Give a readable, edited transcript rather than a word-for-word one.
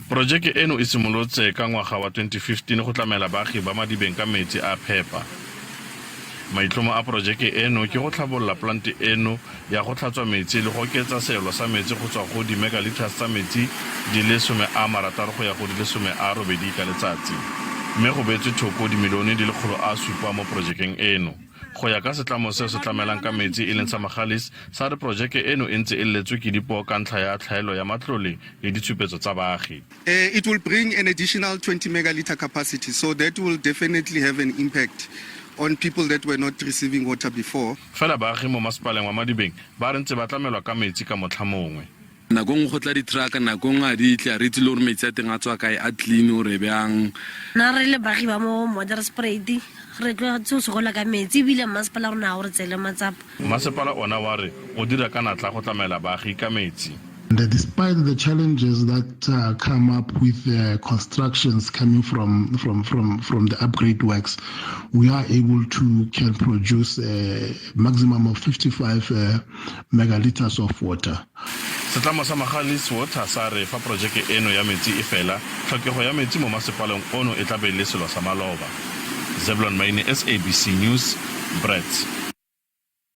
Porojeke eno e simolotse ka ngwaga wa 2015 go tlamela baagi ba Madibeng ka metsi a phepa. Maitlhomo a porojeke eno ke go tlhabolola polante eno ya go tlhatswa metsi le go oketsa seelo sa metsi go tswa go di-megalitres tsa metsi di le 60 go ya go di le 80 ka letsatsi. Mme go beetswe thoko dimilione di le 700 mo porojekeng eno. Go ya ka setlamo seo se tlamelang ka metsi e leng sa Magalies, sa re porojeke eno e ntse e letswe ke dipoo ka ntlha ya tlhaelo ya matlole le ditshupetso tsa baagi. It will bring an additional 20 megalitre capacity, so that will definitely have an impact on people that were not receiving water before. Fela baagi mo masepaleng wa Madibeng ba re ntse ba tlamelwa ka metsi ka motlha mongwe. Nako nngwe go tla di-truck, nako nngwe ga di tle, ga re itse le gore metsi a teng a tswa kae, a clean or bjang. Nna re le baagi ba mo Modderspruit re tlwaetse go sokola ka metsi ebile mmasepala rona ga o re tseele matsapa. Mmasepala ona wa re o dira ka natla go tlamela baagi ka metsi. And despite the challenges that come up with the constructions coming from, from, from, from the upgrade works, we are able to can produce a maximum of 55 megaliters of water. Setlamo sa Magalies Water sa re fa porojeke eno ya metsi e fela, tlhokego ya metsi mo masepaleng ono e tla be e le selo sa maloba. Zeblon Maine, SABC News, Brits.